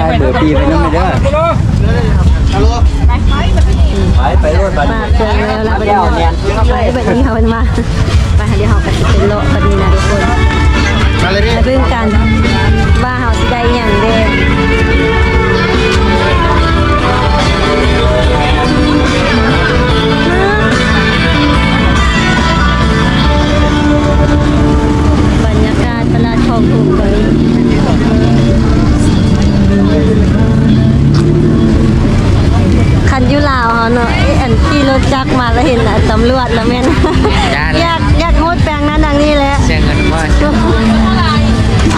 ເບີປີ້ໄປນຳເດີ. ໄປ ໄປໂລດບັດນີ້ ມາເຄື່ອງແລ້ວລະບັດນີ້ເນາະ. ໄປບັດນີ້ເຮົາເພິ່ນມາ ໄປ ດຽວເຮົາກໍຊິໄປເລາະບັດນີ້ນະທຸກຄົນ. ມາເລີຍ ໄປເບິ່ງກັນວ່າເຮົາຊິໄດ້ຫຍັງແດ່. ບັນຍາກາດຕະຫຼາດຄອງຖົມຕອນນີ້ ຄັນຢູ່ລາວເຮົາເນາະ ເອີ ອັນຂີ່ລົດຈັກມາແລ້ວເຫັນ ອາ ຕຳຫຼວດລະແມ່ນ ຢ້ານແຫຼະ ຢາກ ຢາກໂຮດແປງນັ້ນອັນນີ້ແຫຼະ. ເສຍເງິນບໍ່?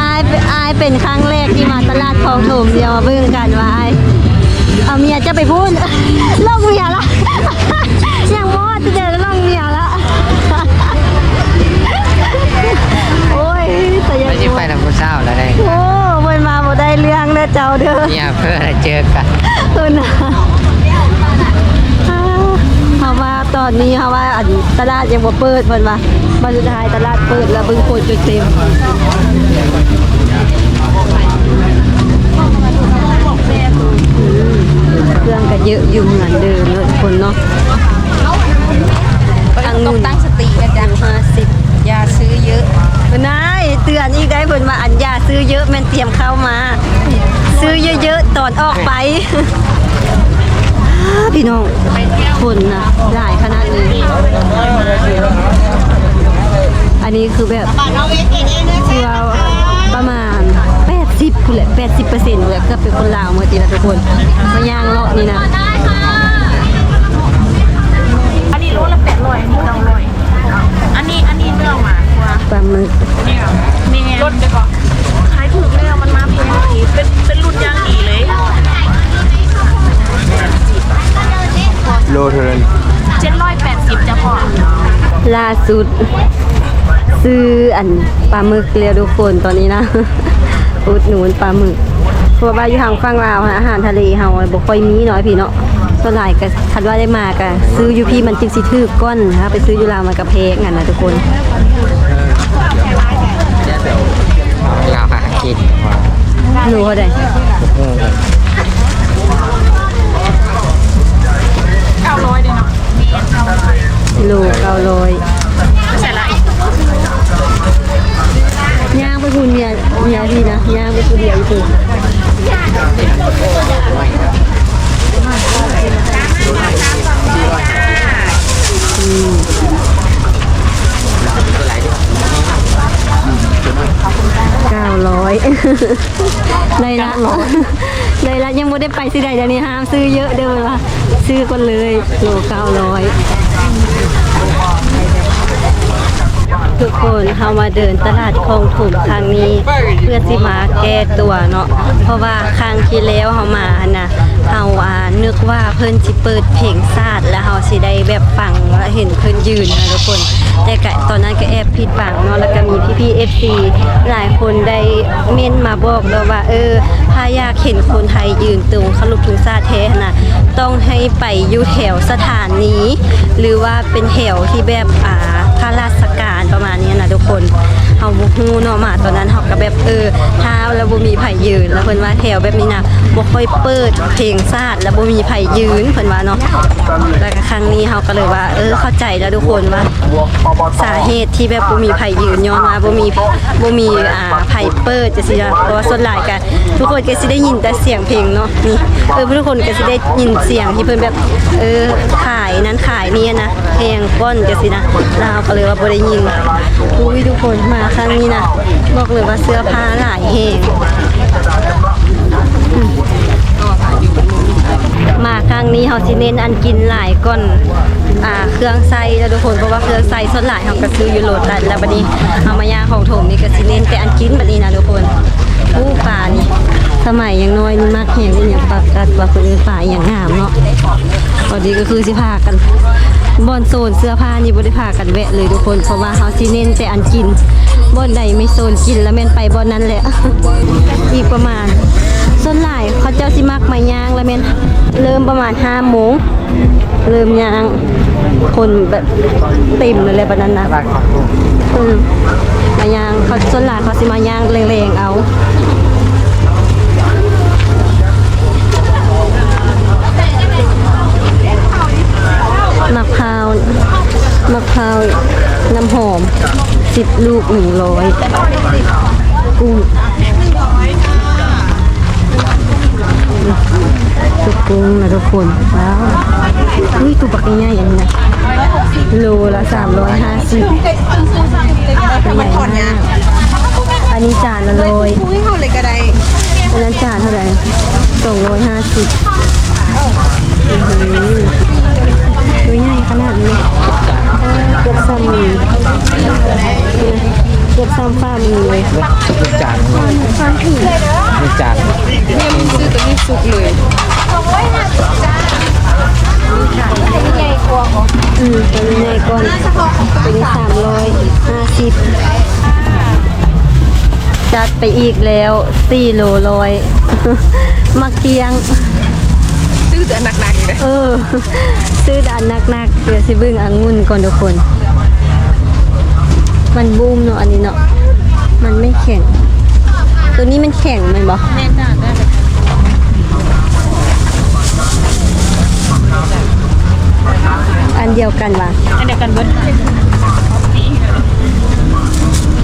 ອ້າຍ ອ້າຍເປັນຄັ້ງແລກທີ່ມາຕະຫຼາດຄອງຖົມ. ດຽວມາເບິ່ງກັນວ່າອ້າຍ ເອົາເມຍຈະໄປພຸ້ນ ລົງເມຍລະ ຍັງບໍ່ຮອດເທື່ອ ລົງເມຍລະ. ໂອ້ຍ ຕາຢາກ ໄປນຳຜູ້ສາວລະໄດ໋. ໂອ້ ເພິ່ນມາບໍ່ໄດ້ເລື່ອງເດີເຈົ້າເດີ ເມຍເພີ້ເຈີກັນ ເພິ່ນນະ. ເຮົາມາຕອນນີ້ ເຮົາວ່າ ອັນ ຕະຫຼາດຍັງບໍ່ເປີດ ເພິ່ນວ່າ ບັດສຸດທ້າຍຕະຫຼາດເປີດລະ ເບິ່ງຄົນຈົນເຕັມ. ອືມ ເຄື່ອງກໍເຍີະຢູ່ເໝືອນເດີມເນາະທຸກຄົນເນາະ. ອັງຸ່ນ ຕ້ອງຕັ້ງສະຕິນະຈ໊ະ ຫ້າສິບ ຢ່າຊື້ເຍີະ. ນາຍ ເຕືອນອີກໄດ໋ ເພິ່ນວ່າ ອັນ ຢ່າຊື້ເຍີະ ແມ່ນຕຽມເຂົ້າມາ ຊື້ເຍີະໆ ຕອນອອກໄປ. ພີ່ນ້ອງ ຄົນນະຫຼາຍຂະໜາດນີ້. ອັນນີ້ຄືແບບ ທີ່ວ່າປະມານແປດສິບພຸ້ນແຫຼະ ແປດສິບເປີເຊັນພຸ້ນແຫຼະ ເກືອບເປັນຄົນລາວໝົດນີ້ນະທຸກຄົນ ມາຍ່າງເລາະນີ້ນະ. ອັນນີ້ໂລລະແປດຮ້ອຍ ອັນນີ້ເກົ້າຮ້ອຍ. ອັນນີ້ ອັນນີ້ເນື້ອໝາກວ່າ ປາໝຶກ ແມ່ນ ລົດເດ້ເກາະ ຂາຍຖືກແລ້ວ ມັນມາແພງອີກ ເປັນ ເປັນລຸ້ນຢ່າງດີເລີຍ. ໂລເທົ່າໃດ? ເຈັດຮ້ອຍແປດສິບ ເຈົ້າພໍ່. ລ່າສຸດ ຊື້ອັນປາໝຶກແລ້ວທຸກຄົນ ຕອນນີ້ນະ ອຸດໜູນປາໝຶກ ເພາະວ່າຢູ່ທາງຝັ່ງລາວຫັ້ນ ອາຫານທະເລເຮົາບໍ່ຄ່ອຍມີເນາະພີ່ເນາະ. ສ່ວນຫຼາຍກໍ ຄັນວ່າໄດ້ມາກໍຊື້ຢູ່ພີ້ ມັນຈຶ່ງຊິຖືກກ່ອນ. ຖ້າໄປຊື້ຢູ່ລາວມັນກໍແພງຫັ້ນນະທຸກຄົນ. ລາວຫາກິນ ໂລເທົ່າໃດ? ເກົ້າຮ້ອຍເດ້ເນາະ. ໂລເກົ້າຮ້ອຍ. ຍ່າງໄປພຸ້ນ ເມຍ ເມຍດີນະ ຍ່າງໄປຜູ້ດຽວຢູ່ພຸ້ນ. ອືມ ເກົ້າຮ້ອຍ ໄດ້ລະ ໄດ້ລະ ຍັງບໍ່ໄດ້ໄປຊິໄດ້ດຽວນີ້ ຫ້າມຊື້ເຍີະເດີ ວ່າ ຊື້ກ່ອນເລີຍ ໂລເກົ້າຮ້ອຍ. ທຸກຄົນ ເຮົາມາເດີນຕະຫຼາດຄອງຖົມຄັ້ງນີ້ ເພື່ອຊິມາແກ້ຕົວເນາະ ເພາະວ່າຄັ້ງທີ່ແລ້ວເຮົາມາຫັ້ນນະ ເຮົາ ອ່າ ນຶກວ່າເພິ່ນຊິເປີດເພງຊາດ ແລ້ວເຮົາຊິໄດ້ແບບຟັງ ແລ້ວເຫັນເພິ່ນຢືນນະທຸກຄົນ. ແຕ່ກະ ຕອນນັ້ນກະແອບຜິດຫວັງເນາະ ແລ້ວກະມີພີ່ໆ ເອັຟຊີ ຫຼາຍຄົນໄດ້ເມັ້ນມາບອກເນາະວ່າ ເອີ ຖ້າຢາກເຫັນຄົນໄທຢືນຕົງເຄົາລົບທຸງຊາດແທ້ຫັ້ນນະ ຕ້ອງໃຫ້ໄປຢູ່ແຖວສະຖານີ ຫຼືວ່າເປັນແຖວທີ່ແບບ ອ່າ ຂ້າລາຊະການປະມານນີ້ນະທຸກຄົນ. ເຮົາບໍ່ຮູ້ເນາະ ມາຕອນນັ້ນເຮົາກະແບບ ເອີ ຖ້າລະບໍ່ມີໃຜຢືນ ລະເພິ່ນວ່າແຖວແບບນີ້ນະ ບໍ່ຄ່ອຍເປີດເພງຊາດ ລະບໍ່ມີໃຜຢືນ ເພິ່ນວ່າເນາະ. ລະກະຄັ້ງນີ້ເຮົາກະເລີຍວ່າ ເອີ ເຂົ້າໃຈລະທຸກຄົນວ່າ ສາເຫດທີ່ແບບບໍ່ມີໃຜຢືນ ຍ້ອນວ່າບໍ່ມີ ບໍ່ມີ ອ່າ ໃຜເປີດຈັ່ງຊີ້ນະ ເພາະວ່າສ່ວນຫຼາຍກະ ທຸກຄົນກະຊິໄດ້ຍິນແຕ່ສຽງເພງເນາະ ນີ້ ເອີ ທຸກຄົນກະຊິໄດ້ຍິນສຽງທີ່ເພິ່ນແບບ ເອີ ຂາຍນັ້ນຂາຍນີ້ນະ ແຮງປ້ອນຈັ່ງຊີ້ນະ ລາວກະເລີຍວ່າບໍ່ໄດ້ຍິນ. ອຸ້ຍ ທຸກຄົນ ມາຄັ້ງນີ້ນະ ບອກເລີຍວ່າເສື້ອຜ້າຫຼາຍແຮງ. ມາຄັ້ງນີ້ເຮົາຊິເນັ້ນອັນກິນຫຼາຍກ່ອນ ອ່າ ເຄື່ອງໃຊ້ເນາະທຸກຄົນ ເພາະວ່າເຄື່ອງໃຊ້ສ່ວນຫຼາຍເຮົາກະຊື້ຢູ່ລົດແລ້ວ ແລ້ວບັດນີ້ເຮົາມາຍ່າງຂອງຖົມນີ້ກະຊິເນັ້ນແຕ່ອັນກິນບັດນີ້ນະທຸກຄົນ. ໂອ້ ປານີ້ ສະໄໝຍັງນ້ອຍນີ້ມັກແຮງ ອີ່ຫຍັງປາກັດວ່າ ເພິ່ນເອີ້ນປາອີ່ຫຍັງງາມເນາະ. ຕອນນີ້ກະຄືຊິພາກັນ ບ່ອນໂຊນເສື້ອຜ້ານີ້ບໍ່ໄດ້ພາກັນແວະເລີຍທຸກຄົນ ເພາະວ່າເຮົາຊິເນັ້ນແຕ່ອັນກິນ ບ່ອນໃດມີໂຊນກິນລະແມ່ນໄປບ່ອນນັ້ນແຫຼະ. ອີກປະມານ ສ່ວນຫຼາຍເຂົາເຈົ້າຊິມັກມາຍ່າງລະແມ່ນເລີ່ມປະມານຫ້າໂມງ ເລີ່ມຍ່າງ ຄົນແບບເຕັມເລີຍແຫຼະປານນັ້ນນະ. ອືມ ມາຍ່າງ ເຂົາ ສ່ວນຫຼາຍເຂົາຊິມາຍ່າງແລງໆ ເອົາ. ລູກໜຶ່ງຮ້ອຍ ກຸ້ງ ຊຸບກຸ້ງນະທຸກຄົນ. ວ້າວ ອຸ້ຍ ໂຕບັກໃຫຍ່ໆ ອັນນີ້ນະ ໂລລະສາມຮ້ອຍຫ້າສິບ ໂຕໃຫຍ່ມາກ. ອັນນີ້ຈານລະຮ້ອຍ ອັນນັ້ນຈານເທົ່າໃດ? ສອງຮ້ອຍຫ້າສິບ. ໂອ້ໂຫ ໂຕໃຫຍ່ຂະໜາດນີ້ ເກືອບສ່ຳໝີ ເກືອບສ່ຳຝ່າໝີເລີຍ. ເບິດ ເບິດຈານ ເບິດຈານ ຍັງບໍ່ໄດ້ຊື້ໂຕນີ້ສຸກເລີຍ. ອືມ ໂຕນີ້ໃຫຍ່ກວ່າ ໂຕນີ້ສາມຮ້ອຍຫ້າສິບ. ຈັດໄປອີກແລ້ວ ສີ່ໂລຮ້ອຍ ໝາກກ້ຽງ ຊື້ແຕ່ອັນໜັກໆ ເອີ ຊື້ແຕ່ອັນໜັກໆ. ດຽວຊິເບິ່ງອະງຸ່ນກ່ອນທຸກຄົນ ມັນບູມເນາະ ອັນນີ້ເນາະ ມັນໄມ່ແຂງ. ໂຕນີ້ມັນແຂງແມ່ນບໍ່? ແມ່ນຈ້າ ໄດ້ເລີຍ. ອັນດຽວກັນຫວາ? ອັນດຽວກັນເບິດ.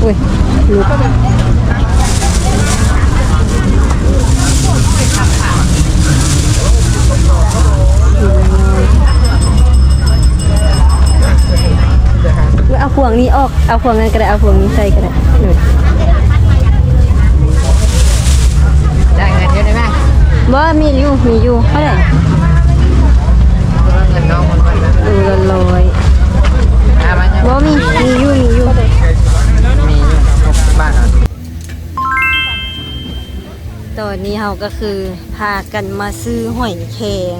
ໂອ້ຍ ຫຼຸດ. ເອົາພວງນີ້ອອກ ເອົາພວງນັ້ນກະໄດ້ ເອົາພວງນີ້ໃສ່ກະໄດ້. ໂດຍ ໄດ້ເງິນຢູ່ໄດ້ໄໝ? ບໍ່ ມີຢູ່ ມີຢູ່. ເທົ່າໃດ? ເງິນນ້ອງມັນ ໂລລະຮ້ອຍ. ບໍ່ ມີ ມີຢູ່ ມີຢູ່ ມີຢູ່ ຫົກສິບບາດ. ຕອນນີ້ເຮົາກະຄືພາກັນມາຊື້ຫອຍແຄງ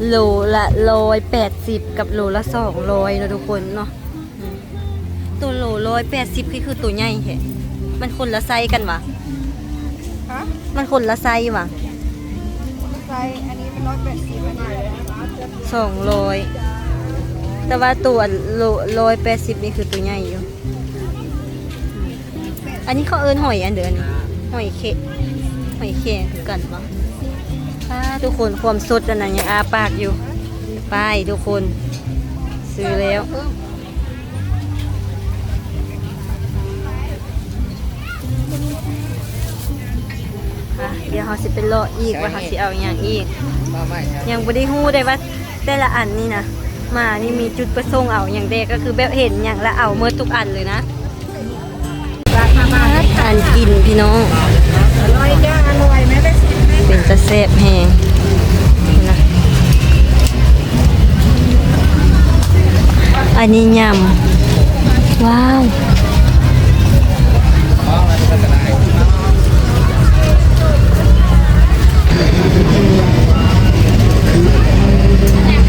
ໂລລະຮ້ອຍແປດສິບ ກັບໂລລະສອງຮ້ອຍເນາະທຸກຄົນເນາະ. ໂຕໂລຮ້ອຍແປດສິບ ຄື ຄືໂຕໃຫຍ່ແທ້ ມັນຄົນລະໄຊກັນຫວາ? ຮະ? ມັນຄົນລະໄຊຫວາ? ຄົນລະໄຊ ອັນນີ້ມັນຮ້ອຍແປດສິບ ອັນນີ້ສອງຮ້ອຍ ແຕ່ວ່າໂຕອັນໂລຮ້ອຍແປດສິບນີ້ຄືໂຕໃຫຍ່ຢູ່. ອັນນີ້ເຂົາເອີ້ນຫອຍອັນເດີ ອັນນີ້ຫອຍເຄ ຫອຍແຄງຄືກັນບໍ່? ປ້າ ທຸກຄົນ ຄວາມສົດອັນນັ້ນຍັງອ້າປາກຢູ່. ໄປທຸກຄົນ ຊື້ແລ້ວ. ອ່ະ ດຽວເຮົາຊິໄປເລາະອີກວ່າເຮົາຊິເອົາຫຍັງອີກ. ຍັງບໍ່ໄດ້ຮູ້ເດ້ວ່າແຕ່ລະອັນນີ້ນະ ມານີ້ມີຈຸດປະສົງເອົາຫຍັງແດ່ ກະຄືແບບເຫັນຫຍັງລະເອົາໝົດທຸກອັນເລີຍນະ. ອັນກິນພີ່ນ້ອງ ເປັນຕາແຊບແຮງນະ. ອັນນີ້ຍຳ ວ້າວ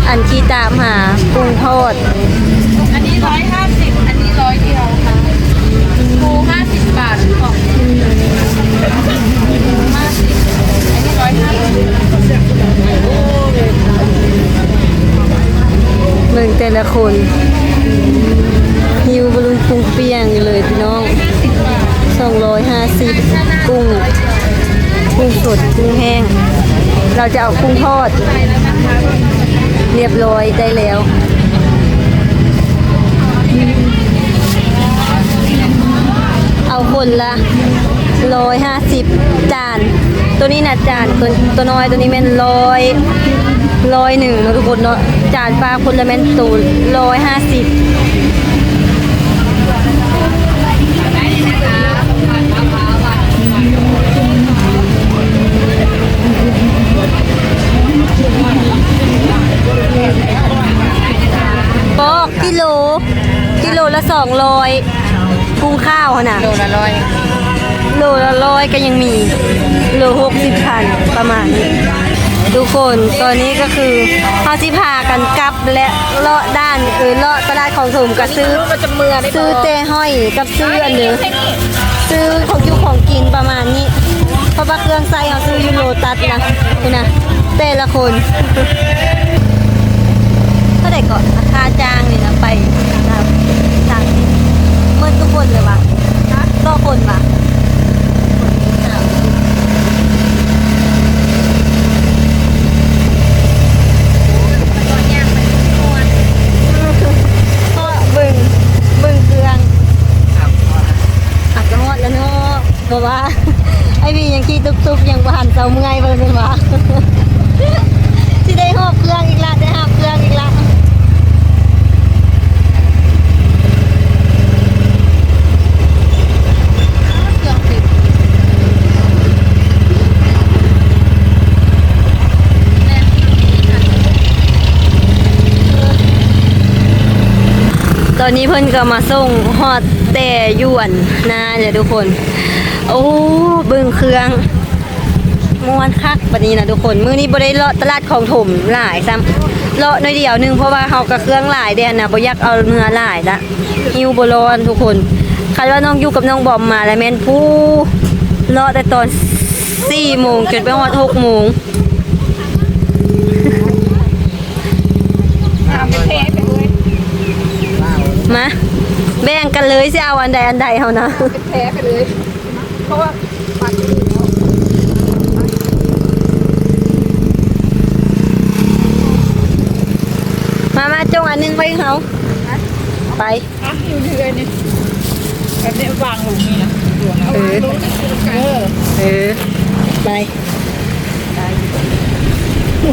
ອັນທີ່ຕາມຫາ ກຸ້ງທອດ. ອັນນີ້ຮ້ອຍຫ້າສິບ ອັນນີ້ຮ້ອຍດຽວ. ໝູຫ້າສິບບາດ ຂອງໝູຫ້າສິບ ອັນນີ້ຮ້ອຍຫ້າສິບ. ເບິ່ງແຕ່ລະຄົນ ຫິວບະລຸງປຸງປ່ຽງຢູ່ເລີຍພີ່ນ້ອງ. ສອງຮ້ອຍຫ້າສິບ ກຸ້ງ ກຸ້ງສົດ ກຸ້ງແຫ້ງ. ເຮົາຈະເອົາກຸ້ງທອດ ລຽບຮ້ອຍ ໄດ້ແລ້ວ. ເອົາຄົນລະຮ້ອຍຫ້າສິບ ຈານ ໂຕນີ້ນະຈານ ໂຕ ໂຕນ້ອຍ ໂຕນີ້ແມ່ນຮ້ອຍ ຮ້ອຍໜຶ່ງເນາະທຸກຄົນເນາະ. ຈານປາຄົນລະແມ່ນໂຕຮ້ອຍຫ້າສິບ. ປອກ ກິໂລ ກິໂລລະສອງຮ້ອຍ ກຸ້ງຂາວຫັ້ນນະ ໂລລະຮ້ອຍ ໂລລະຮ້ອຍກະຍັງມີ ໂລຫົກສິບພັນ ປະມານນີ້. ທຸກຄົນ ຕອນນີ້ກະຄືເຮົາຊິພາກັນກັບ ແລະ ເລາະດ່ານ ເອີ ເລາະຕະຫຼາດຄອງຖົມ ກະຊື້ ຊື້ແຈ່ຫອຍກັບຊື້ອັນເດີ ຊື້ຂອງຢູ່ຂອງກິນປະມານນີ້ ເພາະວ່າເຄື່ອງໃຊ້ເຮົາຊື້ຢູ່ໂລຕັສນະ. ພຸ້ນນະ ແຕ່ລະຄົນ ເທົ່າໃດເກາະ ຄ່າຈ້າງນີ້ນະ ໄປຕ່າງ ຕ່າງ ໝົດທຸກຄົນເລີຍຫວາ? ຕໍ່ຄົນຫວາ? ເພາະເບິ່ງ ເບິ່ງເຄື່ອງ ຫັນເຊົາເມື່ອຍເບິ່ງເພິ່ນວ່າ ຊິໄດ້ຮອບເຄື່ອງອີກລະ ໄດ້ຮັບເຄື່ອງອີກລະ. ຕອນນີ້ເພິ່ນກໍມາສົ່ງຮອດແຕ່ຢູ່ອັນນາແຫຼະທຸກຄົນ. ໂອ້ ເບິ່ງເຄື່ອງ ມ່ວນຄັກປານນີ້ນະທຸກຄົນ. ມື້ນີ້ບໍ່ໄດ້ເລາະຕະຫຼາດຄອງຖົມຫຼາຍຊ້ຳ ເລາະໜ້ອຍດຽວໜຶ່ງ ເພາະວ່າເຮົາກໍເຄື່ອງຫຼາຍແດ່ນະ ບໍ່ຢາກເອົາເມືອຫຼາຍລະ ຫິ້ວບໍ່ລອດທຸກຄົນ. ຄັນວ່ານ້ອງຢູ່ກັບນ້ອງບອມມາແລ້ວແມ່ນຜູ້ເລາະແຕ່ຕອນສີ່ໂມງຈົນໄປຮອດຫົກໂມງ. ມາ ແບ່ງກັນເລີຍ ຊິເອົາອັນໃດອັນໃດເຮົານະ ເປັນແພໄປເລີຍ ເພາະວ່າປັນຢູ່ນີ້ແລ້ວ. ມາ ມາ ຈົ່ງອັນໜຶ່ງໄວ້ເຮົາ ໄປ ອ່ະ ຢູ່ເຮືອນນີ້ ແບບນີ້ວາງລົງນີ້ນະ ເອີ ເອີ ເອີ ໄປ ໄປ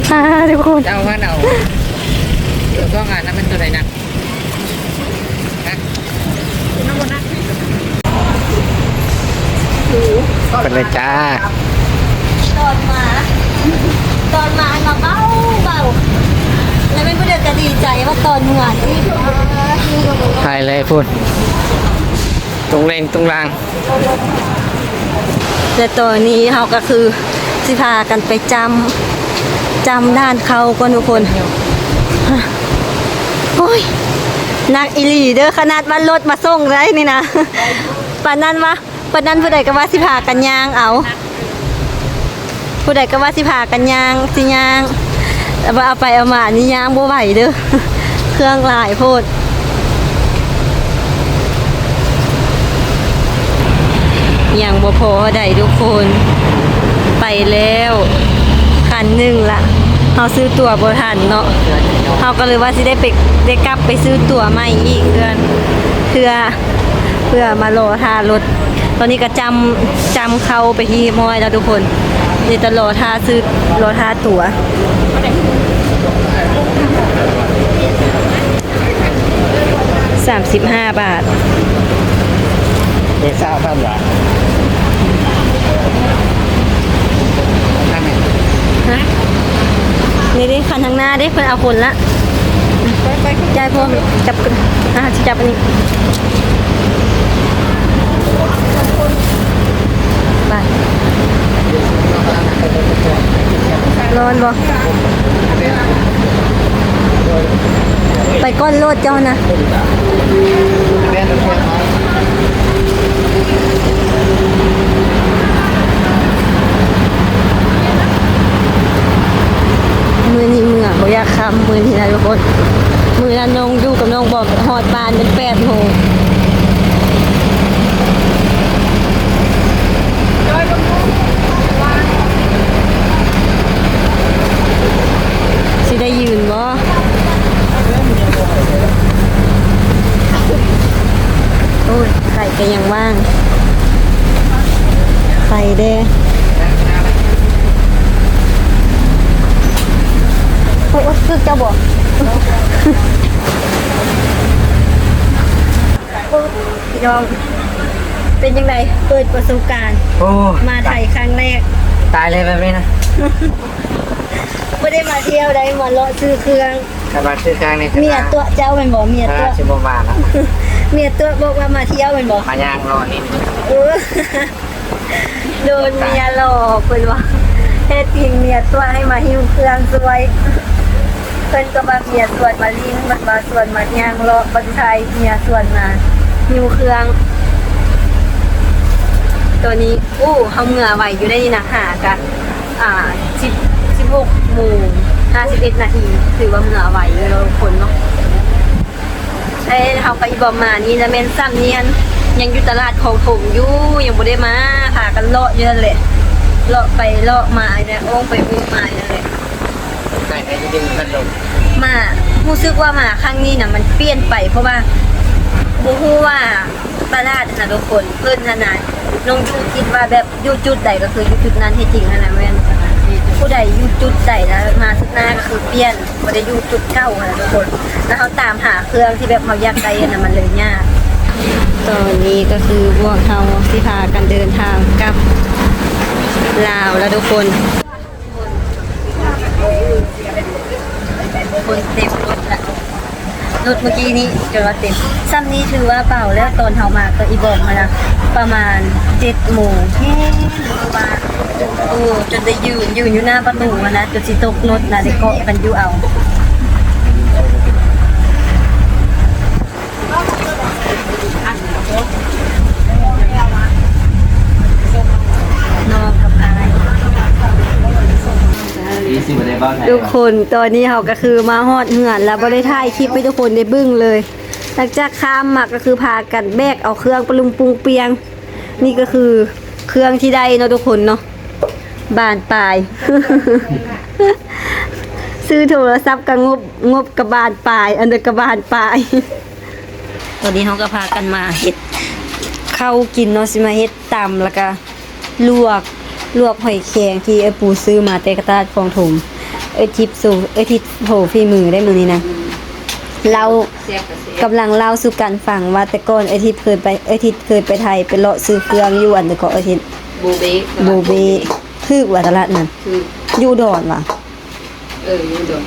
ອ່າ ທຸກຄົນ ເຈົ້າວ່າເອົາ ເອົາສອງອັນນັ້ນ ມັນຕົວໃດໜັກ? ໄປເລີຍຈ້າ. ຕອນມາ ຕອນມາມາເບົາໆ ແລ້ວແມ່ນຜູ້ເດີກະດີໃຈວ່າຕອນເມືອອີກ ຖ່າຍເລີຍພຸ້ນ ຕຸງເລັ່ງຕຸງລາງ. ແລະຕອນນີ້ເຮົາກໍຄືຊິພາກັນໄປຈ້ຳ ຈ້ຳດ່ານເຂົ້າກ່ອນທຸກຄົນ. ໂອ້ຍ ໜັກອີ່ຫຼີເດີ ຂະໜາດວ່າລົດມາສົ່ງໄດ້ນີ້ນະ ປານນັ້ນວະ ປານນັ້ນຜູ້ໃດກໍວ່າຊິພາກັນຍ່າງເອົາ ຜູ້ໃດກໍວ່າຊິພາກັນຍ່າງ ຊິຍ່າງ ແຕ່ວ່າເອົາໄປເອົາມານີ້ຍ່າງບໍ່ໄຫວເດີ ເຄື່ອງຫຼາຍໂພດ. ຍັງບໍ່ພໍເທົ່າໃດທຸກຄົນ ໄປແລ້ວຄັນໜຶ່ງລະ. ເຮົາຊື້ຕົ໋ວບໍ່ທັນເນາະ ເຮົາກໍເລີຍວ່າຊິໄດ້ໄປ ໄດ້ກັບໄປຊື້ຕົ໋ວໃໝ່ອີກເທື່ອ ເພື່ອ ເພື່ອມາລໍຖ້າລົດ. ຕອນນີ້ກໍຈ້ຳ ຈ້ຳເຂົ້າໄປທີ່ຮຽບຮ້ອຍແລ້ວທຸກຄົນ ເດ ແຕ່ລໍຖ້າຊື້ ລໍຖ້າຕົ໋ວ. ສາມສິບຫ້າບາດ ເອີ ຊາວພັນຫວາ? ຮະ? ນີ້ເດ້ ຄັນທາງໜ້າເດ້ ເພິ່ນເອົາຄົນລະ ໄປ ໄປ ຈ່າຍພ້ອມ ຈັບ ອ່າ ຊິຈັບອັນນີ້ ໄປ. ຮ້ອນບໍ່? ໄປກ່ອນໂລດເຈົ້ານະ. ມື້ນີ້ເມືອບໍ່ຢາກຄ່ຳມື້ນີ້ນະທຸກຄົນ. ມື້ນັ້ນນ້ອງຢູ່ກັບນ້ອງບອມຮອດບ້ານເປັນແປດໂມງ. ຊິໄດ້ຢືນບໍ່? ໂອ້ຍ ໄຟກໍຍັງວ່າງ ໄຟແດ່. ໂອ້ຍ ໂອ້ຍ ຄືເຈົ້າບໍ່? ໂອ້ ພີ່ນ້ອງ ເປັນຈັ່ງໃດ? ເປີດປະສົບການ ໂອ້ ມາໄທຄັ້ງແລກ. ຕາຍເລີຍແບບນີ້ນະ ບໍ່ໄດ້ມາທ່ຽວໃດ ມາເລາະຊື້ເຄື່ອງ. ກະມາຊື້ເຄື່ອງນີ້ ເມຍຕົວະເຈົ້າແມ່ນບໍ່? ເມຍຕົວະ ຊິບໍ່ວ່າລະ ເມຍຕົວະບອກວ່າມາທ່ຽວແມ່ນບໍ່? ມາຍ່າງເລາະຫຼິ້ນ. ເອີ ໂດນເມຍຫຼອກເພິ່ນວ່າ ແທ້ຈິງເມຍຕົວະໃຫ້ມາຫິ້ວເຄື່ອງຊ່ວຍ. ເພິ່ນກໍວ່າເມຍຊວນມາຫຼິ້ນ ເພິ່ນວ່າຊວນມາຍ່າງເລາະ ບັດສຸດທ້າຍເມຍຊວນມາຫິ້ວເຄື່ອງ. ຕອນນີ້ ໂອ້ ເຮົາເມືອໄວຢູ່ໃດ໋ນີ້ນະ ຫາກະ ອ່າ ສິບ ສິບຫົກໂມງຫ້າສິບເອັດນາທີ ຖືວ່າເມືອໄວຢູ່ເນາະທຸກຄົນເນາະ. ເອີ ເຮົາກັບອີ່ບອມມານີ້ລະແມ່ນສ່ຳນີ້ຫັ້ນ ຍັງຢູ່ຕະຫຼາດຄອງຖົມຢູ່ ຍັງບໍ່ໄດ້ມາ ພາກັນເລາະຢູ່ຫັ້ນແຫຼະ ເລາະໄປເລາະມານີ້ແຫຼະ ໂອ້ງໄປໂອ້ງມານີ້ແຫຼະ. ໄກໄດ້ຢູ່ດີເພິ່ນລົງມາ ຮູ້ສຶກວ່າມາຄັ້ງນີ້ນະ ມັນປ່ຽນໄປ ເພາະວ່າບໍ່ຮູ້ວ່າຕະຫຼາດຫັ້ນນະທຸກຄົນ ເພິ່ນຫັ້ນນະ ນ້ອງຢູ່ຄິດວ່າແບບຢູ່ຈຸດໃດກໍຄືຢູ່ຈຸດນັ້ນ ທີ່ຈິງຫັ້ນນະແມ່ນຜູ້ໃດຢູ່ຈຸດໃດແລ້ວມາຈຸດໜ້າກໍຄືປ່ຽນ ບໍ່ໄດ້ຢູ່ຈຸດເກົ່າຫັ້ນນະທຸກຄົນ. ແລ້ວເຮົາຕາມຫາເຄື່ອງທີ່ແບບເຮົາຢາກໄດ້ຫັ້ນນະ ມັນເລີຍຍາກ. ຕອນນີ້ກໍຄືພວກເຮົາຊິພາກັນເດີນທາງກັບລາວແລ້ວທຸກຄົນ. ຄົນເຕັມລົດລະ ລົດມື້ກີ້ນີ້ຈົນວ່າເຕັມ. ຊ່ຳນີ້ຖືວ່າເບົາແລ້ວ ຕອນເຮົາມາກໍອີບອມຫັ້ນນະ ປະມານເຈັດໂມງແຮງ ຄືວ່າ ໂອ້ ຈົນໄດ້ຢືນ ຢືນຢູ່ໜ້າປະຕູຫັ້ນນະ ຈົນຊິຕົກລົດນະ ໄດ້ເກາະກັນຢູ່ເອົາ. ນ້ອງກັບອ້າຍ ທຸກຄົນ ຕອນນີ້ເຮົາກໍຄືມາຮອດເຮືອນແລ້ວ ບໍ່ໄດ້ຖ່າຍຄລິບໃຫ້ທຸກຄົນໄດ້ເບິ່ງເລີຍ. ຫຼັງຈາກຂ້າມມາກໍຄືພາກັນແບກເອົາເຄື່ອງປະລຸມປຸງປຽງ. ນີ້ກໍຄືເຄື່ອງທີ່ໄດ້ເນາະທຸກຄົນເນາະ ບານປາຍ ຊື້ໂທລະສັບກໍງົບ ງົບກະບານປາຍ ອັນເດີກະບານປາຍ. ຕອນນີ້ເຮົາກໍພາກັນມາເຮັດເຂົ້າກິນເນາະ ຊິມາເຮັດຕຳ ແລ້ວກໍລວກ ລວກຫອຍແຄງທີ່ເອື້ອຍປູຊື້ມາແຕ່ຕະຫຼາດຄອງຖົມ. ເອື້ອຍທິບໂຊ ເອື້ອຍທິບໂຊຝີມືໄດ້ມື້ນີ້ນະ. ເລົ່າ ກຳລັງເລົ່າສູ່ກັນຟັງວ່າ ແຕ່ກ່ອນເອື້ອຍທິບເຄີຍໄປ ເອື້ອຍທິບເຄີຍໄປໄທ ໄປເລາະຊື້ເຄື່ອງຢູ່ອັນເດາະ ເອື້ອຍທິບ ໂບເບ ໂບເບ ຖືກວ່າຕະຫຼາດນັ້ນ ຖືກ ຢູ່ອຸດອນຫວາ? ເອີ ຢູ່ອຸດອນ.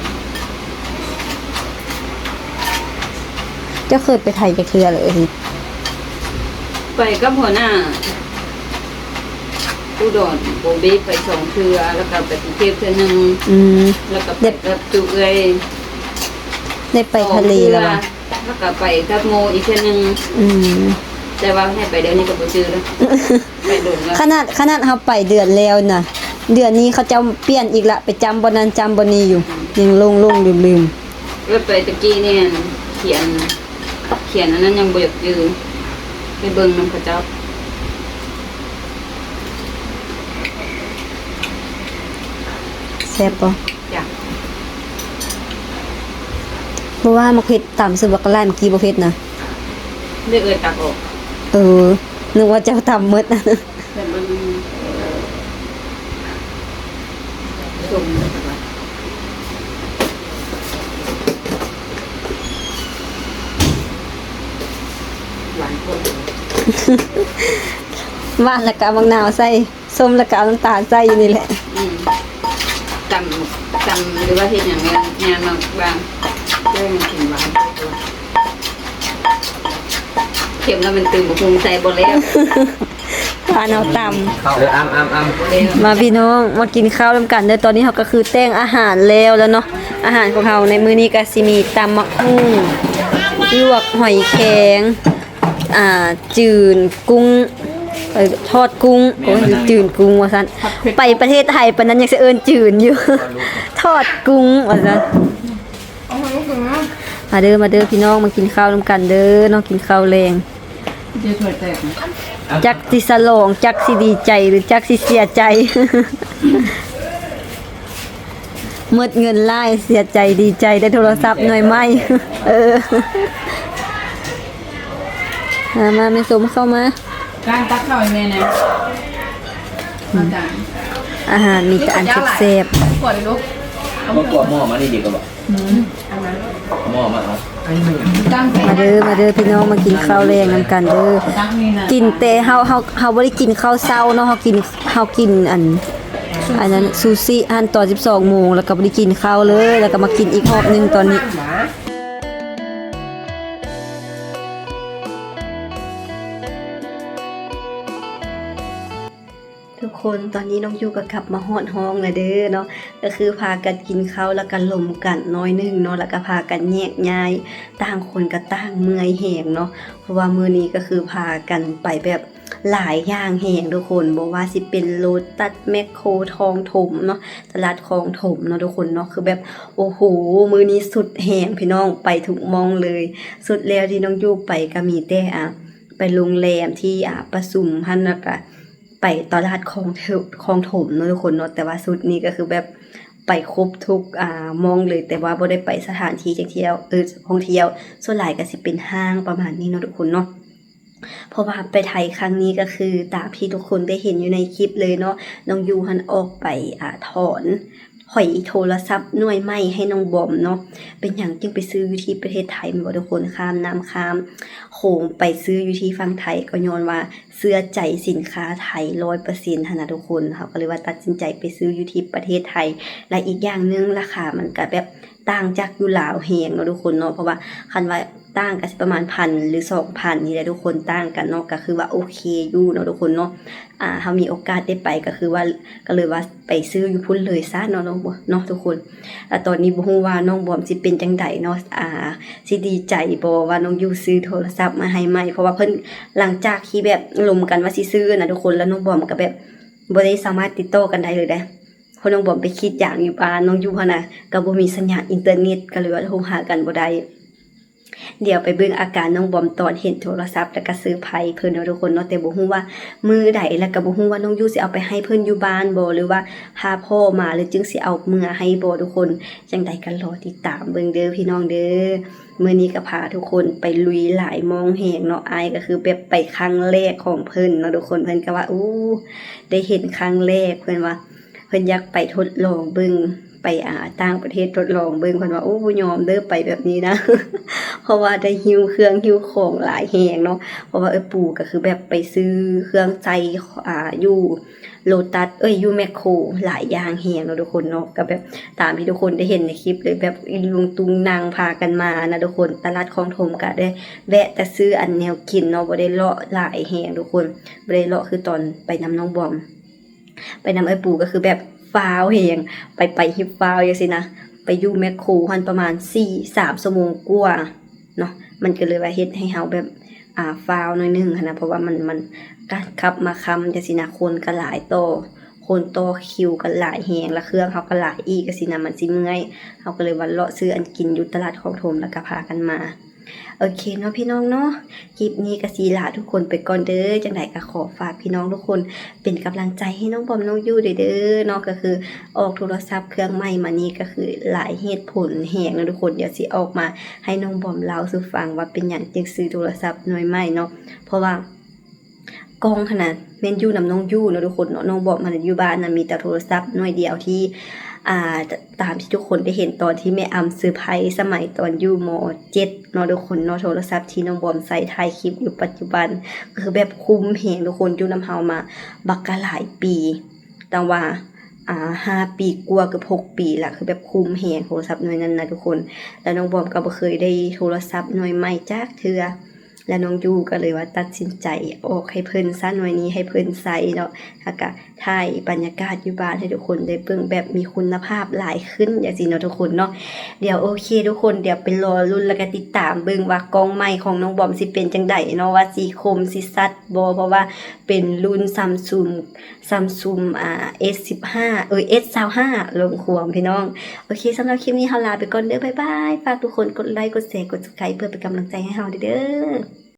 ເຈົ້າເຄີຍໄປໄທຈັກເທື່ອເລີຍ? ໄປກັບຫົວໜ້າອຸດອນ ໂບເບ ໄປສອງເທື່ອ ແລ້ວກໍໄປກຸງເທບເທື່ອໜຶ່ງ. ອືມ ແລ້ວກໍໄປກັບຈຸເອື້ອຍ ໄດ້ໄປທະເລແລ້ວຫວາ? ແລ້ວກໍໄປກັບໂມອີກເທື່ອໜຶ່ງ. ອືມ ແຕ່ວ່າໃຫ້ໄປດຽວນີ້ກໍບໍ່ຈື່ແລ້ວ ໄປດົນແລ້ວ. ຂະໜາດ ຂະໜາດເຮົາໄປເດືອນແລ້ວນະ ເດືອນນີ້ເຂົາເຈົ້າປ່ຽນອີກລະ ໄປຈຳບ່ອນນັ້ນຈຳບ່ອນນີ້ຢູ່ ຍັງຫຼົງໆລືມໆ. ເອີ ໄປຕະກີ້ນີ້ຂຽນ ຂຽນອັນນັ້ນຍັງບໍ່ຢາກຈື່ ໄປເບິ່ງນຳເຂົາເຈົ້າ. ແຊບບໍ່? ຈ້າ ບໍ່ວ່າໝາກເຜັດຕຳໃສ່ບັກຫຼາຍ ເມື່ອກີ້ບໍ່ເຜັດນະ ເດີ ເອີ ຕັກອອກ. ເອີ ນຶກວ່າເຈົ້າຕຳໝົດ. ແຊບບໍ່? ສົ້ມ ຫວານໂພດ ຫວານແລ້ວກໍເອົາໝາກນາວໃສ່ ສົ້ມແລ້ວກໍເອົານ້ຳຕານໃສ່ຢູ່ນີ້ແຫຼະ. ອືມ ຕຳ ຕຳ ຫຼືວ່າເຮັດຫຍັງແມ່ນ ຍາມມາບາງ ເພື່ອໃຫ້ມັນເຂັ້ມຫວານ ເຄັມແລ້ວມັນຕື່ມບັກຫຸ່ງໃສ່ບໍ່ແລ້ວ. ຫວານເອົາຕຳ ເອີ ອຳ ອຳ ອຳ. ມາພີ່ນ້ອງ ມາກິນເຂົ້ານຳກັນເດີ. ຕອນນີ້ເຮົາກໍຄືແຕ່ງອາຫານແລ້ວແລ້ວເນາະ. ອາຫານຂອງເຮົາໃນມື້ນີ້ກໍຊິມີຕຳໝາກຫຸ່ງ ລວກຫອຍແຄງ ອ່າ ຈືນກຸ້ງ ເອີ ທອດກຸ້ງ ໂອ້ຍ ຈືນກຸ້ງວ່າຊັ້ນ ໄປປະເທດໄທປານນັ້ນຍັງຊິເອີ້ນຈືນຢູ່ ທອດກຸ້ງວ່າຊັ້ນ. ມາເດີ ມາເດີພີ່ນ້ອງ ມາກິນເຂົ້ານຳກັນເດີເນາະ ກິນເຂົ້າແລງ. ຈັກຊິສະຫຼອງ ຈັກຊິດີໃຈ ຫຼື ຈັກຊິເສຍໃຈ. ໝົດເງິນຫຼາຍ ເສຍໃຈດີໃຈໄດ້ໂທລະສັບໜ່ວຍໃໝ່. ເອີ ມາ ມາແມ່ສົມເຂົ້າມາ ການຕັກເຂົ້າໃຫ້ແມ່ແດ່. ອືມ ອາຫານມີແຕ່ອັນແຊບໆ. ຂວດເດ້ລູກ ມາກວດໝໍ້ມານີ້ດີກວ່າບໍ່? ອືມ ໝໍ້ມາເອົາ. ມາເດີ ມາເດີພີ່ນ້ອງ ມາກິນເຂົ້າແລງນຳກັນເດີ. ກິນແຕ່ເຮົາ ເຮົາ ເຮົາບໍ່ໄດ້ກິນເຂົ້າເຊົ້າເນາະ ເຮົາກິນ ເຮົາກິນອັນ ອັນນັ້ນ ຊູຊິຫັ້ນຕອນສິບສອງໂມງ ແລ້ວກໍບໍ່ໄດ້ກິນເຂົ້າເລີຍ ແລ້ວກໍມາກິນອີກຮອບໜຶ່ງຕອນນີ້. ທຸກຄົນ ຕອນນີ້ນ້ອງຢູ່ກໍກັບມາຮອດຫ້ອງແລ້ວເດີເນາະ ກໍຄືພາກັນກິນເຂົ້າ ແລ້ວກໍລົມກັນໜ້ອຍໜຶ່ງເນາະ ແລ້ວກໍພາກັນແຍກຍ້າຍ ຕ່າງຄົນກໍຕ່າງເມື່ອຍແຮງເນາະ ເພາະວ່າມື້ນີ້ກໍຄືພາກັນໄປແບບຫຼາຍຢ່າງແຮງທຸກຄົນ ບໍ່ວ່າຊິເປັນໂລຕັດ ແມັກໂຄ ຄອງຖົມເນາະ ຕະຫຼາດຄອງຖົມເນາະທຸກຄົນເນາະ ຄືແບບ ໂອ້ໂຫ ມື້ນີ້ສຸດແຮງພີ່ນ້ອງ ໄປທຸກໝ່ອງເລີຍ. ສຸດແລ້ວທີ່ນ້ອງຢູ່ໄປກໍມີແຕ່ ອ່າ ໄປໂຮງແຮມທີ່ ອ່າ ປະຊຸມຫັ້ນ ແລ້ວກະໄປຕະຫຼາດຄອງ ຄອງຖົມເນາະທຸກຄົນເນາະ ແຕ່ວ່າຊຸດນີ້ກໍຄືແບບໄປຄົບທຸກ ອ່າ ໝ່ອງເລີຍ ແຕ່ວ່າບໍ່ໄດ້ໄປສະຖານທີ່ທ່ອງທ່ຽວ ເອີ ທ່ອງທ່ຽວ ສ່ວນຫຼາຍກໍຊິເປັນຫ້າງປະມານນີ້ເນາະທຸກຄົນເນາະ. เพราะว่าไปไทยครั้งนี้ก็คือตามที่ทุกคนได้เห็นอยู่ในคลิปเลยเนาะ น้องยูหั้นออกไป อ่า ถอน หอยโทรศัพท์หน่วยใหม่ให้น้องบอมเนาะ เป็นหยังจึงไปซื้ออยู่ที่ประเทศไทยแม่นบ่ทุกคน ข้ามน้ำข้ามโขงไปซื้ออยู่ที่ฝั่งไทย ก็ย้อนว่าเชื่อใจสินค้าไทยร้อยเปอร์เซ็นต์หั้นนะทุกคน เฮาก็เลยว่าตัดสินใจไปซื้ออยู่ที่ประเทศไทย และอีกอย่างหนึ่งราคามันก็แบบต่างจากอยู่ลาวแฮงเนาะทุกคนเนาะ เพราะว่าคันว่าต่างก็สิประมาณพันหรือสองพันนี่แหละทุกคน ต่างกันเนาะ ก็คือว่าโอเคอยู่เนาะทุกคนเนาะ อ่า เฮามีโอกาสได้ไปก็คือว่า ก็เลยว่าไปซื้ออยู่พุ้นเลยซะเนาะ เนาะทุกคน แล้วตอนนี้บ่ฮู้ว่าน้องบอมสิเป็นจั่งใดเนาะ อ่า สิดีใจบ่ว่าน้องยูซื้อโทรศัพท์มาให้ใหม่ เพราะว่าเพิ่น หลังจากที่แบบลมกันว่าสิซื้อนะทุกคน แล้วน้องบอมก็แบบบ่ได้สามารถติดต่อกันได้เลยเด้ เพราะน้องบอมไปกรีดยางอยู่บ้าน น้องยูหั้นนะก็บ่มีสัญญาณอินเทอร์เน็ต ก็เลยว่าโทรหากันบ่ได้ เดี๋ยวไปเบิ่งอาการน้องบอมตอนเห็นโทรศัพท์ แล้วก็เซอร์ไพรส์เพิ่นเนาะทุกคนเนาะ แต่บ่ฮู้ว่ามื้อใด แล้วก็บ่ฮู้ว่าน้องยูสิเอาไปให้เพิ่นอยู่บ้านบ่ หรือว่าพาพ่อมา หรือจึงสิเอาเมือให้บ่ทุกคน จั่งใดก็รอติดตามเบิ่งเด้อพี่น้องเด้อ มื้อนี้ก็พาทุกคนไปลุยหลายหม่องแฮงเนาะ อ้ายก็คือแบบไปครั้งแรกของเพิ่นเนาะทุกคน เพิ่นก็ว่า โอ้ ได้เห็นครั้งแรก เพิ่นว่า เพิ่นอยากไปทดลองเบิ่ง ไป อ่า ต่างประเทศทดลองเบิ่ง เพิ่นว่า โอ้ บ่ยอมเด้อ ไปแบบนี้นะ เพราะว่าได้หิ้วเครื่องหิ้วของหลายแฮงเนาะ เพราะว่าเอื้อยปูก็คือแบบไปซื้อเครื่องใช้ อ่า อยู่โลตัส เอ้ย อยู่แมคโครหลายอย่างแฮงเนาะทุกคนเนาะ ก็แบบตามที่ทุกคนได้เห็นในคลิปเลย แบบอีลุงตุงนางพากันมานะทุกคน ตลาดคลองถมก็ได้แวะแต่ซื้ออันแนวกินเนาะ บ่ได้เลาะหลายแฮงทุกคน บ่ได้เลาะคือตอนไปนำน้องบอม ไปนำเอื้อยปูก็คือแบบฟ้าวแฮง ไป ไปฮิบฟ้าวจั่งซี้นะ ไปอยู่แมคโครหั้นประมาณสี่ สามชั่วโมงกว่าเนาะ มันก็เลยว่าเฮ็ดให้เฮาแบบ อ่า ฟ้าวหน่อยหนึ่งหั้นนะ เพราะว่ามัน มัน กะขับมาค่ำจั่งซี้นะ คนก็หลายต่อ คนต่อคิวก็หลายแฮง แล้วเครื่องเฮาก็หลายอีกจั่งซี้นะ มันสิเมื่อย เฮาก็เลยว่าเลาะซื้ออันกินอยู่ตลาดคลองถม แล้วก็พากันมา โอเคเนาะพี่น้องเนาะ คลิปนี้ก็สิลาทุกคนไปก่อนเด้อ จั่งใดก็ขอฝากพี่น้องทุกคนเป็นกำลังใจให้น้องบอมน้องยูเด้อเนาะ ก็คือออกโทรศัพท์เครื่องใหม่มานี่ก็คือหลายเหตุผลแฮงเนาะทุกคน เดี๋ยวสิออกมาให้น้องบอมเล่าสู่ฟังว่าเป็นหยังจึงซื้อโทรศัพท์หน่วยใหม่เนาะ เพราะว่า กล้องหั้นนะแม่นอยู่นำน้องยูเนาะทุกคนเนาะ น้องบอมหั้นอยู่บ้านนะมีแต่โทรศัพท์หน่วยเดียวที่ อ่า ตามที่ทุกคนได้เห็นตอนที่แม่อำเซอร์ไพรส์สมัยตอนอยู่ ม.เจ็ด เนาะทุกคนเนาะ โทรศัพท์ที่น้องบอมใช้ถ่ายคลิปอยู่ปัจจุบัน ก็คือแบบคุ้มแฮงทุกคน อยู่นำเฮามาบักกะหลายปี ตั้งว่า อ่า ห้าปีกว่าเกือบหกปีละ คือแบบคุ้มแฮงโทรศัพท์หน่วยนั้นนะทุกคน แล้วน้องบอมก็บ่เคยได้โทรศัพท์หน่วยใหม่จักเทื่อ แล้วน้องยูก็เลยว่าตัดสินใจออกให้เพิ่นซะหน่วยนี้ ให้เพิ่นใช้เนาะ แล้วก็ถ่ายบรรยากาศอยู่บ้านให้ทุกคนได้เบิ่งแบบมีคุณภาพหลายขึ้นจั่งซี้เนาะทุกคนเนาะ เดี๋ยวโอเคทุกคน เดี๋ยวไปรอลุ้นแล้วก็ติดตามเบิ่งว่ากล้องใหม่ของน้องบอมสิเป็นจั่งใดเนาะ ว่าสิคมสิชัดบ่ เพราะว่าเป็นรุ่น Samsung Samsung อ่า S สิบห้า เอ้ย S ซาวห้า ลมควมพี่น้อง โอเค สำหรับคลิปนี้เฮาลาไปก่อนเด้อ บ๊ายบาย ฝากทุกคนกดไลค์ กดแชร์ กด Subscribe เพื่อเป็นกำลังใจให้เฮาเด้อ